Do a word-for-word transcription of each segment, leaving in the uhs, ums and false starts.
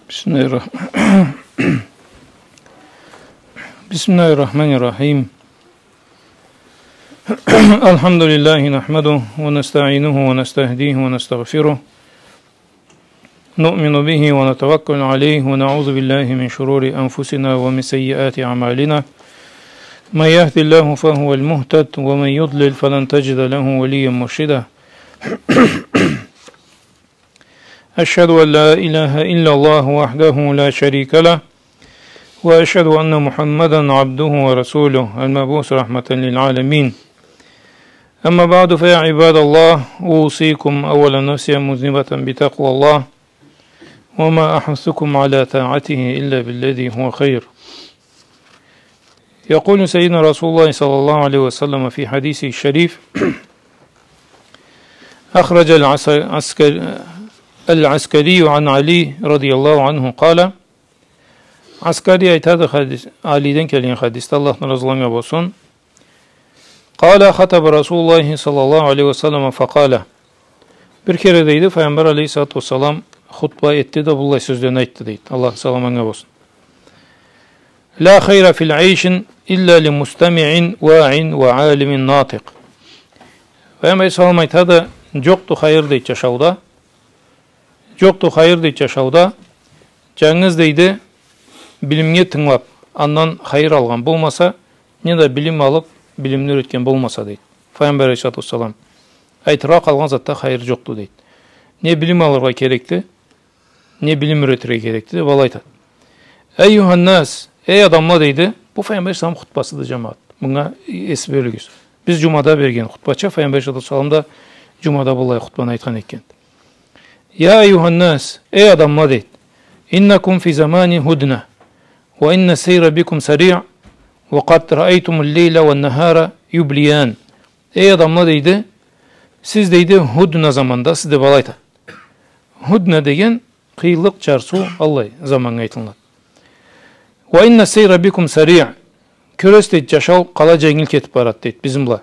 بسم الله الرح-، بسم الله الرحمن الرحيم. الحمد لله نحمده ونستعينه ونستهديه ونستغفره. نؤمن به ونتوكل عليه ونعوذ بالله من شرور أنفسنا ومن سيئات أعمالنا. من يهد الله فهو المهتد ومن يضلل فلن تجد له وليا مرشدا. أشهد أن لا إله إلا الله وحده لا شريك له، وأشهد أن محمدا عبده ورسوله المبعوث رحمة للعالمين. أما بعد، فيا عباد الله، أوصيكم أولا نفسي مذنبة بتقوى الله، وما أحثكم على طاعته إلا بالذي هو خير. يقول سيدنا رسول الله صلى الله عليه وسلم في حديثه الشريف، أخرج العس-، عسكر-، العسكري عن علي رضي الله عنه قال، Аскари айтады хадис, Алиден келген хадисде, Аллахны разылыгъы анга болсун. قال: خطب رسول الله صلى الله عليه وسلم فقال. Бир кере, дейди, Файгъамбар алейхиссалату уассалам хутба этди да, быллай сёзлени айтды, дейди. Аллахны саламы анга болсун. لا خير في العيش إلا لمستمع واع وعالم ناطق. Файгъамбар алейхиссалам айтады, джокъду хайыр, дейди, джашауда. Джокъду хайыр, дейди, джашауда. Джангыз, дейди, билимге тынгылаб, андан хайыр алгъан болмаса, не да билим алыб, билимни юретген болмаса, дейди. Файгъамбар алейхиссалату уассалам. Айтыргъа къалгъан затда хайыр джокъду, дейди. Не билим алыргъа керекди, не билим юретирге керекди, деб алай айтады. أيها الناس, эй адамла, дейди, бу Файгъамбар алейхиссалам хутбасыды, джамагъат. Мынга эс беригиз. Биз джумада берген хутбача, Файгъамбар алейхиссалату уассалам да джумада быллай хутбаны айтхан экен. يا أيها الناس, эй адамла, дейди. إنكم في زمان هدنة، وإن السير بكم سريع، وقد رأيتم الليل والنهار يبليان. Эй адамла, дейди, сиз, дейди, худна замандасыз, деб алай айтады. Худна деген къыйынлыкъ, джарсыу, аллай заманнга айтылынады. وإن السير بكم سريع. Кёресиз, дейди, джашау къалай дженгил кетиб барады, дейди, бизни бла.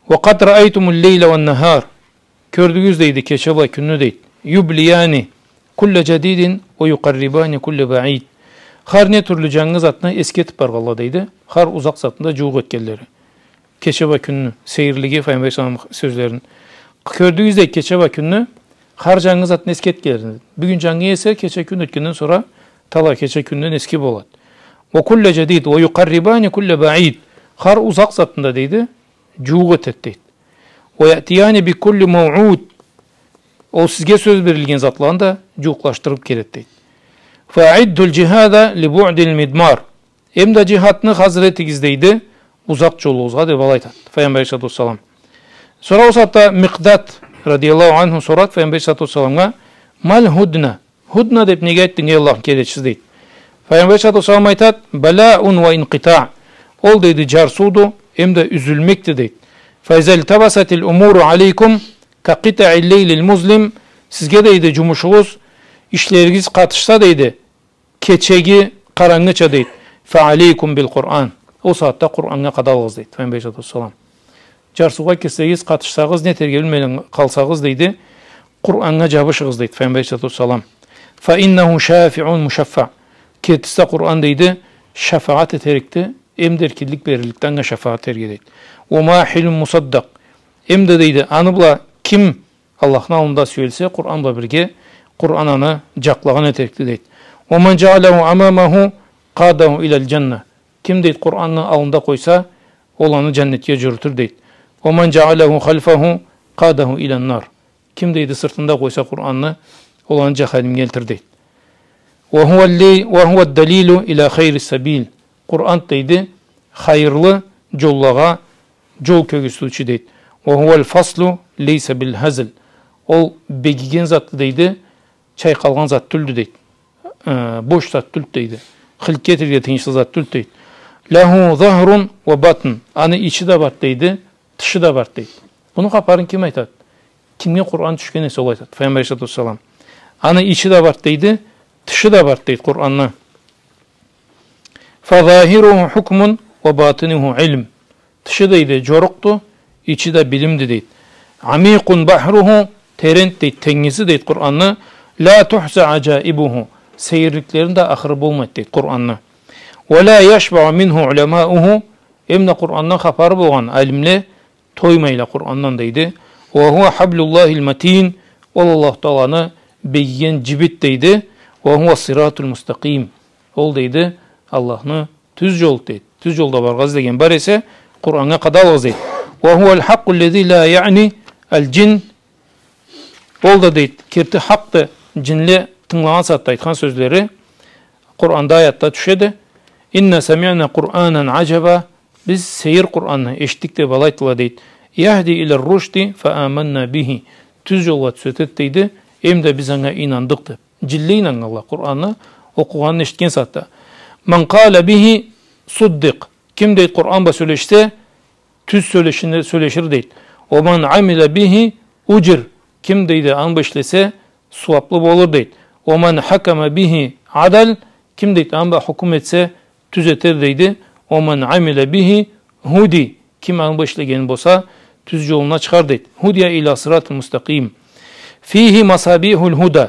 وقد رأيتم الليل والنهار. Кёрдюгюз, дейди, кече бла кюнню, дейди. يبليان كل جديد ويقربان كل بعيد. Хар не тюрлю джангы затны эсге этиб баргъанла, дейди. Хар узакъ затны да джууукъ этгенлери. Кече бла кюнню сейирлиги, Файгъамбар алейхиссалам сёзлерин. Кёрдюгюз, дейди, кече бла кюнню, хар джангы затны эсге этгенлери. Бюгюн джангы эсе, кече кюн ётгенден сора талай кече кюнден эсги болады. وكل جديد ويقربان كل بعيد. Хар узакъ затны да, дейди, джууукъ этеди, дейди. ويأتيان بكل موعود. Ол сизге сёз берилген затланы да джууукълашдырыб келеди, дейди. فأعدوا الجهاد لبعد المضمار. Эм да джихадны хазыр этигиз, дейди, узакъ джолугъузгъа, деб алай айтады Файгъамбар алейхиссалату уассалам. Сора ол сагъатда Микъдад радияллаху анху сорады Файгъамбар алейхиссалату уассаламгъа: ما الهدنة؟ Худна деб неге айтдынг, эй Аллахны келечиси, дейди. Файгъамбар алейхиссалату уассалам айтады: بلاء وانقطاع. Ол, дейди, джарсыуду, эм да юзюлмекди, дейди. فإذا التبست الأمور عليكم كقطع الليل المظلم. Сизге, дейди, джумушугъуз, ишлеригиз къатышса, дейди, кечеги къарангыча, дейди. فعليكم بالقرآن. Ол сагъатда Къураннга къадалыгъыз, дейди Файгъамбар алейхиссалату уассалам. Джарсыугъа кирсегиз, къатышсагъыз, не этерге билмей къалсагъыз, дейди, Къураннга джабышыгъыз, дейди Файгъамбар алейхиссалату уассалам. فإنه شافع مشفع. Кертиси да Къуран, дейди, шафагъат этерикди, эм да эркинлик берирликди анга шафагъат этерге, дейди. وماحل مصدق. Эм да, дейди, аны бла ким Аллахны аллында сюелсе, Къуран бла бирге, Къуран аны джакълагъан этерикди, дейди. ومن جعله أمامه قاده إلى الجنة. Ким, дейди, Къуранны аллында къойса, ол аны джаннетге джюрютюр, дейди. ومن جعله خلفه قاده إلى النار. Ким, дейди, сыртында къойса Къуранны, ол аны джаханимге элтир, дейди. وهو الدليل إلى خير السبيل. Къуран, дейди, хайырлы джоллагъа джол кёргюзтюучю, дейди. وهو الفصل ليس بالهزل. Ол бегиген затды, дейди, чайкъалгъан зат тюлдю, дейди. Э, бош зат тюлдю, дейди. Хыликке этерге тыйыншлы зат тюлдю, дейди. له ظهر وبطن. Аны ичи да барды, дейди, тышы да барды, дейди. Муну хапарын ким айтады? Кимге Къуран тюшген эсе, ол айтады. Файгъамбар алейхиссалату уассалам. Аны ичи да барды, дейди, тышы да барды, дейди, Къуранны. فظاهره حكم وباطنه علم. Тышы, дейди, джорукъду, ичи да билимди, дейди. عميق بحره, теренди, дейди, тенгизи, дейди, Къуранны. لا تحصى عجائبه. сейирликлерини да ахыры болмайды, дейди, Къуранны. «ولا يشبع منه علماؤه», эмда Къурандан хапары болгъан алимле тоймайла Къурандан, дейди. «وهو حبل الله المتين», ол Аллаху Тааланы бегиген джибит, дейди. «وهو الصراط المستقيم», ол, дейди, Аллахны тюз джол, дейди. Тюз джолда баргъа излеген бар эсе, Къураннга къадалыгъыз, дейди. «وهو الحق الذي لا يعمي الجن», ол да, дейди, керти хакъды, джинле тынгылагъан сагъатда айтхан сёзлери Къуранда, аятда тюшеди. «إنا سمعنا قرآنا عجبا», биз сейир Къуранны эшитдик деб алай айтдыла, дейди. «يهدي إلى الرشد فآمنا به», тюз джолгъа тюзетеди, дейди, эмда биз анга ийнандыкъ деб. Джинле ийнаннганла Къуранны окъугъанын эшитген сагъатда. «من قال به صدق», ким, дейди, Къуран бла сёлешсе, тюз сёлешини-, сёлешир, дейди. «ومن عمل به أجر», ким, дейди, аны бла ишлесе, сууаблы болур, дейди. «ومن حكم به عدل», ким, дейди, аны бла хукум этсе, тюзетер, дейди. «ومن عمل به هدي», ким аны бла ишлеген болса, тюз джолуна чыгъар, дейди. «هدي إلى صراط مستقيم. فيه مصابيح الهدى».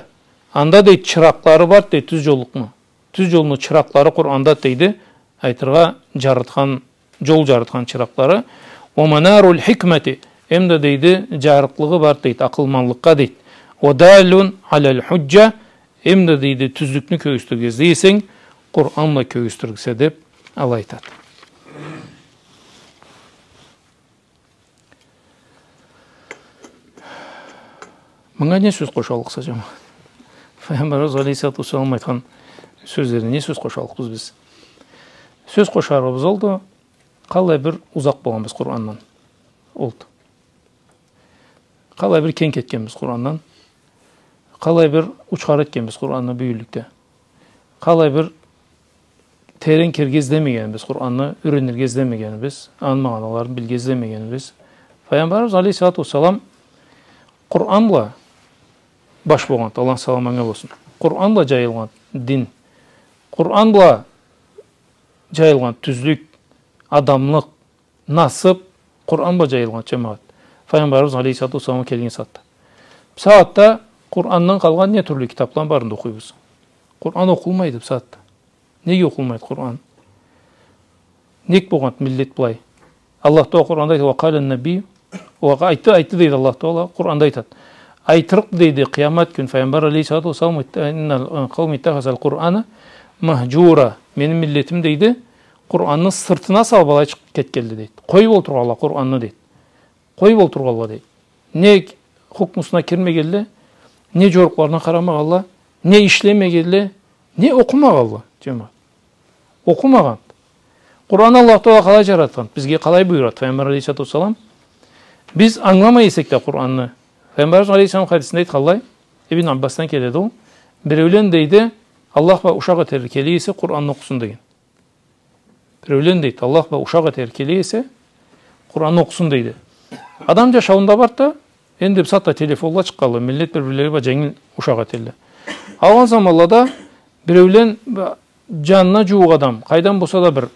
Анда, дейди, чыракълары бар, дейди, тюз джоллукъну. Тюз джолну чыракълары Къуранда, дейди, айтыргъа, джарытхан, джол джарытхан чыракълары. «ومنار الحكمة», эмда, дейди, джарыкълыгъы бар, дейди, акъылманлыкъгъа, дейди. «ودال على الحجة», эмда, дейди, тюзлюкню кёргюзтюрге излей эсенг, Къуран бла кёргюзтюрсе, деб алай айтады. Мынга не сёз къошаллыкъса, джамагъат? Файгъамбарыбыз алейхиссалату уассалам айтхан сёзлерине не сёз къошаллыкъбыз биз? Сёз къошарыбыз олду, къалай бир узакъ болгъанбыз Къурандан. Олду. Къалай бир кенг кетгенбиз Къурандан. Къалай бир учхары этгенбиз Къуранны бюгюнлюкде. Къалай бир терен кирирге излемегенибиз, Къуранны юренирге излемегенибиз, аны магъаналарын билирге излемегенибиз. Файгъамбарыбыз алейхиссалату уассалам Къуран бла баш болгъанды, Аллахны саламы анга болсун. Къуран бла джайылгъан дин. Къуран бла джайылгъан тюзлюк, адамлыкъ, насыб Къуран бла джайылгъан, джамагъат. Файгъамбарыбыз алейхиссалату уассаламгъа келген сагъатда. Бусагъатда Къурандан къалгъан не тюрлю китабланы барын да окъуйбуз. Къуран окъулмайды бусагъатда. Неге окъулмайды Къуран? Нек болгъанды миллет былай? Аллах Таала Къуранда айтады, «وقال النبي», ол айтды, айтды дейди Аллах Таала, Къуранда айтады. Айтырыкъды дейди, къыямат кюн Файгъамбар алейхиссалату уассалам, «إن قومي اتخذوا القرآن مهجورا». Мени миллетим дейди, Къуранны сыртына салыб алай чыгъыб кетгенле дейди. Къоюб олтургъанла Къуранны дейди. Къоюб олтургъанла дейди. Не хукмусуна кирмегенле, не джорукъларына къарамагъанла, не ишлемегенле, не окъумагъанла, джамагъат. Окъумагъан. Къуранны Аллах Таала къалай джаратхан, бизге къалай буюрат Файгъамбар алейхиссалату уассалам? Биз ангыламай эсек да Къуранны, Файгъамбарыбыз алейхиссалам хадисинде айтханлай, Ибн Аббасдан келеди ол, биреулен дейди, Аллах бла ушакъ этери келе эсе, Къуранны окъусун деген. Биреулен дейди, Аллах бла ушакъ этери келе эсе, Къуранны окъусун дейди. Адам джашауунда барды да, энди бусагъатда телефонла чыкъгъанлай, миллет бир-бирлери бла дженгил ушакъ этелле. Алгъын заманлада биреулен б-, джанына джууукъ адам, къайдан болса да бир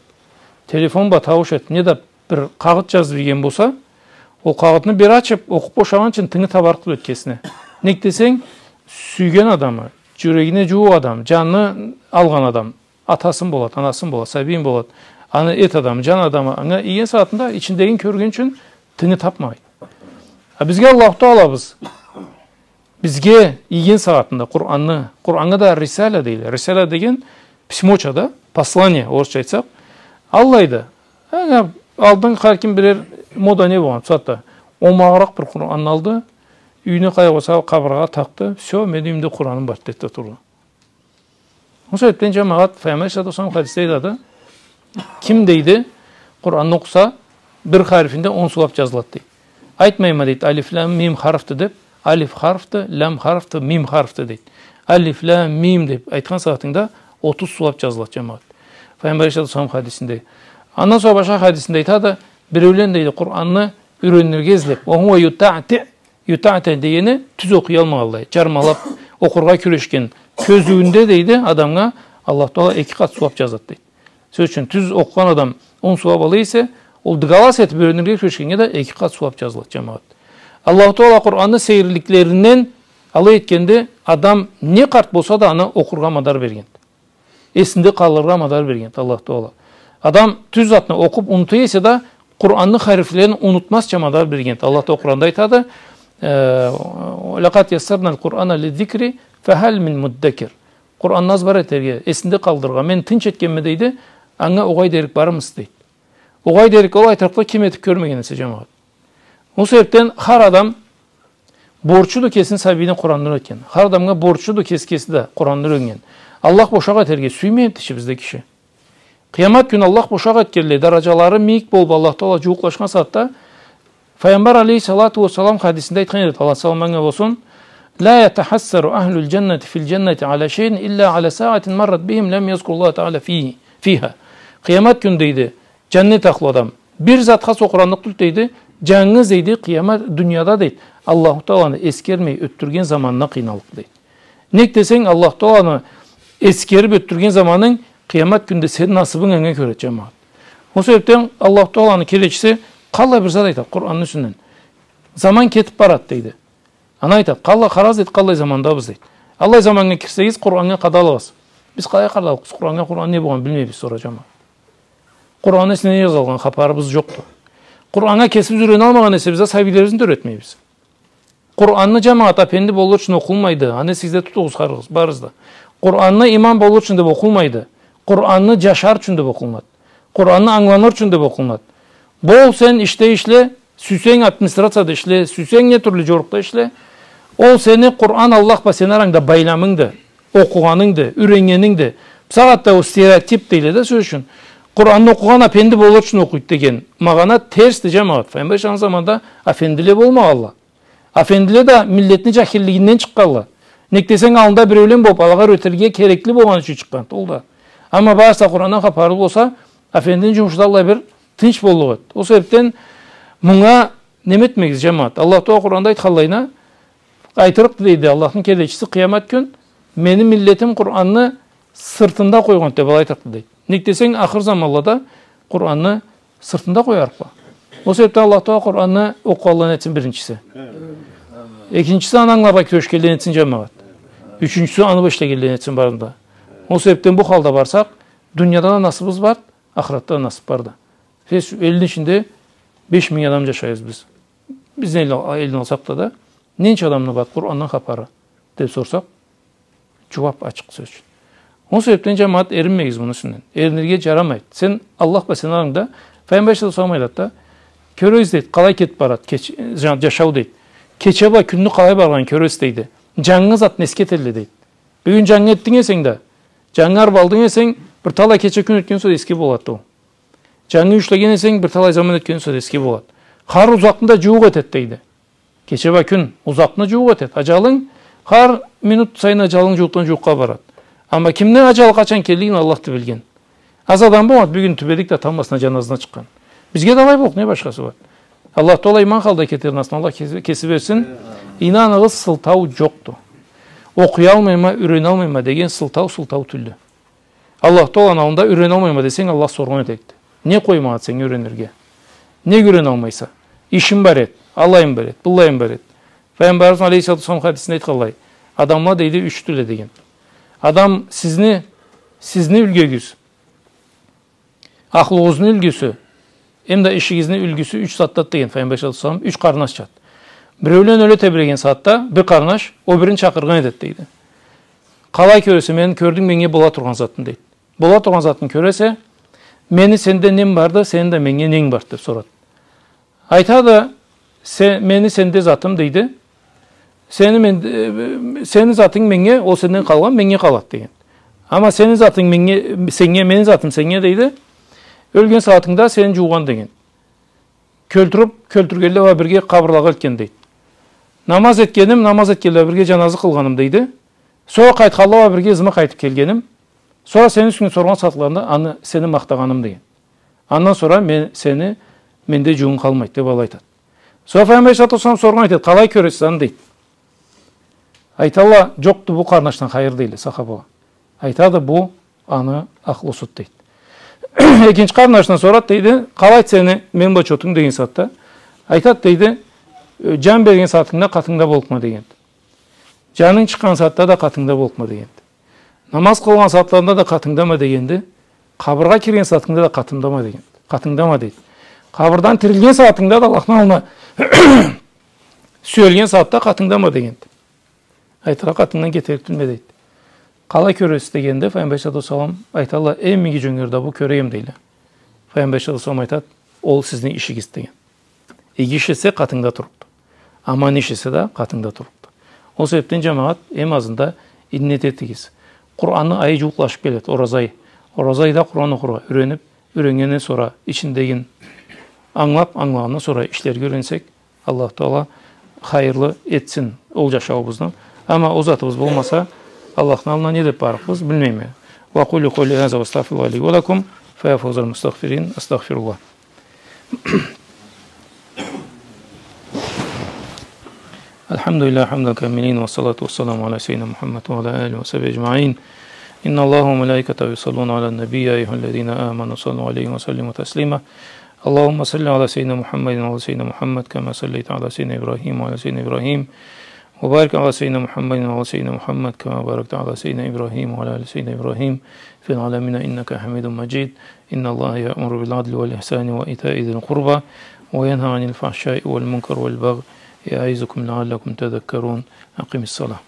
телефон бла таууш эт, не да бир къагъыт джазыб ийген болса, ол къагъытны бир ачыб, окъуб бошагъынчын тынгы табарыкъ тюл эди кесине. Нек десенг, сюйген адамы, джюрегине джууукъ адам, джанын алгъан адам, атасын болад, анасын болад, сабийин болад, аны эт адамы, джан адамы, анга ийген сагъатында ичиндегин кёргюнчюн тынгы табмай. А бизге Аллаху Таалабыз бизге ийген сагъатында Къуранны, Къураннга да рисала дейле. Рисала деген письмоча да, послание, орусча айтсакъ. Аллайды. Анга алдын хар ким бирер, мода не болгъан, бусагъатда. Омагъыракъ бир Къуранны алды, юйюне къайгъы болса, къабыргъагъа такъды. Всё, мени юйюмде Къураным барды, деди да турду. Ол себебден, джамагъат, Файгъамбар алейхиссалату уассалам хадисде айтады, ким дейди, Къуранны окъуса, бир харифинде он сууаб джазылады, дейди. Айтмайма, дейди, алиф, лам, мим харфды деб, алиф харфды, лам харфды, мим харфды, дейди. Алиф, лам, мим деб айтхан сагъатынгда отуз сууаб джазылады, джамагъат. Файгъамбар алейхиссалату уассалам хадисинде. Андан сора башха хадисинде айтады, биреулен, дейди, Къуранны юренирге излеб, «وهو يتعتع». «يتعتع» дегени тюз окъуялмагъанлай, джармалаб окъургъа кюрешген кёзюуюнде, дейди, адамгъа Аллах Таала эки къат сууаб джазады, дейди. Сёз ючюн, тюз окъугъан адам он сууаб ала эсе, ол дыгалас этиб юренирге кюрешгеннге да эки къат сууаб джазылады, джамагъат. Аллаху Таала Къуранны сейирликлеринден Алай этгенде адам не къарт болса да аны окъургъа мадар берген. Эсинде къалыргъа мадар берген Аллах Таала. Адам тюз затны окъуп унута эсе да, Къуранны харифлерин унутмазча мадар берген. Аллах Таала Къуранда айтады, э, «Лакъад яссарнал Къурана лиззикри фахал мин муддакир». Къуранны азбар этерге, эсинде къалдырыргъа мен тынч этгенме, дейди, анга огъай дерик бармысыз, дейди. Огъай дерик ол айтырыкъда ким этип кёрмеген эсе, жамагъат. Ол себепден хар адам борчуду кесини сабийине Къуранны юретген. Хар адамгъа борчуду кеси, кеси да Къуранны юретген. Аллах бошакъ этерге сюймейди ичибизде киши. Къыямат кюн Аллах бошакъ этгенлей, даражалары мийик болуп, Аллах Тагъала жууукълашхан сагъатда, Файгъамбар алейхиссалату уассалам хадисинде айтхан эди, Аллахны саламы анга болсун: «Ла ятахассару ахлул жаннати фил жаннати аля шейин илля аля сагъатин маррат бихим лям язкуруллаха тагъала фи-, фиха». Къыямат кюн, дейди, жаннет ахлу адам бир затха сокъуранлыкъ тюлдю, дейди, жангыз, дейди, къыямат дунияда, дейди, Аллаху Тагъаланы эсгермей ётдюрген заманына къыйналлыкъ, дейди. Нек десенг, Аллаху Тагъаланы эсгерип ётдюрген заманынг къыямат кюнде сени насыбынг анга кёреди, жамагъат. Ол себепден Аллаху Тагъаланы келечиси къаллай бир зат айтады Къуранны юсюнден. Заман кетип барады, дейди. Аны айтады, къаллай, къарагъыз, дейди, къаллай замандабыз, дейди. Аллай заманнга кирсегиз, Къураннга къадалыгъыз. Биз къалай къадалыкъбыз Къураннга, Къуран не болгъанын билмейбиз, сора, жамагъат. Къуранны ичинде не жазылгъан хапарыбыз жокъду. Къураннга кесибиз юреналмагъан эсебиз да, сабийлерибизни да юретмейбиз. Къуранны, жамагъат, афенди болур ючюн окъулмайды. Аны эсигизде тутугъуз, хар барыгъыз да. Къуранны иман болур ючюн деп окъулмайды. Къуранны жашар ючюн деп окъулнады. Къуранны ангыланыр ючюн деп окъулнады. Бол сен ишде ишле, сюйсенг администрацияда ишле, сюйсенг не тюрлю жорукъда ишле. Ол сени Къуран Аллах бла сени арангда байламынгды, окъугъанынгды, юйреннгенингди. Бусагъатда ол стереотип дейле да, сёз ючюн. Къуранны окъугъан афенди болур ючюн окъуйду деген магъана терсди, жамагъат. Файгъамбар алейхиссалам заманда афендиле болмагъанла. Афендиле да миллетни жахиллигинден чыкъгъанла. Нек десенг, аллында биреулен болуп, алагъа юретирге керекли болгъаны ючюн чыкъгъанды ол да. Амма барысы да Къурандан хапарлы болса, афендини жумушу да аллай бир тынч боллукъ эди. Ол себепден мунга неме этмегиз, жамагъат. Аллах Тагъала Къуранда айтханлайына, айтырыкъды, дейди Аллахны келечиси, къыямат кюн мени миллетим Къуранны сыртында къойгъанды деп, алай айтырыкъды, дейди. Нек десенг, ахыр заманлада Къуранны сыртында къоярыкъла. Ол себепден Аллах Тагъала Къуранны окъугъанладан этсин биринчиси. Экинчиси, аны ангыларгъа кюрешгенледен этсин, жамагъат. Ючюнчюсю, аны бла ишлегенледен этсин барын да. Ол себепден бу халда барсакъ, дунияда да насыбыз бар, ахыратда да насып барды. Сиз элни ичинде беш минг адам жашайбыз биз. Бизни эл-, элни алсакъ да, да, ненча адамны бар Къурандан хапары деп сорсакъ, жууап ачыкъ, сёз ючюн. Ол себепден, жамагъат, эринмегиз муну юсюнден. Эринирге жарамайды. Сен Аллах бла сени арангда, Файгъамбар алейхиссалату уассалам айтады да, кёресиз, дейди, къалай кетип барады, кеч-, жа-, жашау, дейди. Кече бла кюнню къалай баргъанын кёресиз, дейди. Жангы затны эсге этелле, дейди. Бюгюн жангы этдинг эсенг да, жангы арба алдынг эсенг, бир талай кече, кюн ётген сонг эсге болады ол. Жангы юй ишлеген эсенг, бир талай заман ётген сонг эсге болады. Хар узакъны да жууукъ этеди, дейди. Кече бла кюн узакъны жууукъ этеди. Ажалынг, хар минут сайын ажалынг жууукъдан жууукъгъа барады. Амма кимни ажалы къачан келлигин Аллахды билген. Аз адам болады, бюгюн тюбедик да, тамбласына, жаназына чыкъгъан. Бизге да алай боллукъ, не башхасы бар? Аллах Тагъала иман халда кетерин, астына Аллах кеси, кеси берсин. Ийнаныгъыз, сылтау жокъду. Окъуялмайма, юреналмайма деген сылтау, сылтау тюлдю. Аллах Тагъаланы аллында юреналмайма десенг, Аллах соргъан этерикди. Не къоймагъанды сеннге юренирге? Неге юреналмайса? Ишим бар эди, алайым бар эди, быллайым бар эди. Файгъамбарыбыз алейхиссалату уассалам хадисинде айтханлай, адамла, дейди, ючдюле деген. Адам сизни, сизни юлгюгюз, ахлугъузну юлгюсю, эм да ишигизни юлгюсю юч затдады деген Файгъамбар алейхиссалату уассалам, юч къарнашчады. Биреулен ёле тебиреген сагъатда бир къарнаш о бирин чакъыргъан этеди, дейди. Къалай кёресе мени, кёрдюнг меннге бола тургъан затны, дейди. Бола тургъан затны кёресе, мени сенде нем барды, сени да меннге ненг барды, деп сорады. Айтады, се-, мени сенде затым, дейди. Сени мен-, э, сени затынг меннге, ол сенден къалгъан, меннге къалады, деген. Амма сени затынг меннге, сеннге, мени затым сеннге, дейди. Ёлген сагъатынгда сени жуугъан, деген. Кёлтюрюп, кёлтюргенле бла бирге къабырлагъа элтген, дейди. Намаз этгеним, намаз этгенле бла бирге жаназы къылгъаным, дейди. Сора къайтханла бла бирге ызыма къайтып келгеним. Сора сени юсюнгден соргъан сагъатларында аны, сени махтагъаным, деген. Андан сора мен, сени менде жууугъунг къалмайды, деп алай айтады. Сора Файгъамбар алейхиссалату уассалам соргъан этеди, къалай кёресиз аны, дейди. Айталла, жокъду бу къарнашдан хайыр, дейле сахабала. Айтады, бу аны ахлусуду, дейди. Экинчи къарнашдан сорады, дейди, къалайды сени мен бла чотунг деген сагъатда. Айтады, дейди, э, жан берген сагъатынгда къатынгда боллукъма, деген. Джанынг чыкъгъан сагъатда да къатынгда боллукъма дегенди. Намаз къылгъан сагъатларында да къатынгдама дегенди. Къабыргъа кирген сагъатынгда да къатынгдама деген. Къатынгдама дейди. Къабырдан тирилген сагъатынгда да Аллахны аллына сюелген сагъатда къатынгдама дегенди. Айтыргъа, къатынгдан кетерик тюлме дейди. Къалай кёресиз дегенде, Файгъамбар алейхиссалату уассалам айталла: «Эм иги джёнгерде бу кёреме», — дейле. Файгъамбар алейхиссалату уассалам айтады: «Ол сизни ишигиз», — деген. Иги иш эсе, къатынгда турлукъду. Аман иш эсе да, къатынгда турлукъду. Ол себебден, джамагъат, эм азында иннет этигиз. Къуранны айы джууукълашыб келеди, ораза айы. Ораза айда Къуран окъургъа юрениб, юреннгенден сора, ичиндегин ангылаб, ангылагъандан сора ишлерге юренсек, Аллаху Тагъала хайырлы этсин ол джашауубузну. Амма ол затыбыз болмаса, Аллахны аллына не деб барлыкъбыз, билмейме. وأقول قولي هذا وأستغفر الله لي ولكم، فيا فوز المستغفرين، أستغفر الله. الحمد لله حمد الكاملين، والصلاة والسلام على سيدنا محمد وعلى آله وصحبه أجمعين. إن الله وملائكته يصلون على النبي، يا أيها الذين آمنوا صلوا عليه وسلموا تسليما. اللهم صل على سيدنا محمد وعلى سيدنا محمد كما صليت على سيدنا إبراهيم وعلى سيدنا إبراهيم، وبارك على سيدنا محمد وعلى سيدنا محمد كما باركت على سيدنا إبراهيم وعلى آل سيدنا إبراهيم في العالمين إنك حميد مجيد. إن الله يأمر بالعدل والإحسان وإيتاء ذي القربى وينهى عن الفحشاء والمنكر والبغي يعظكم لعلكم تذكرون. أقم الصلاة.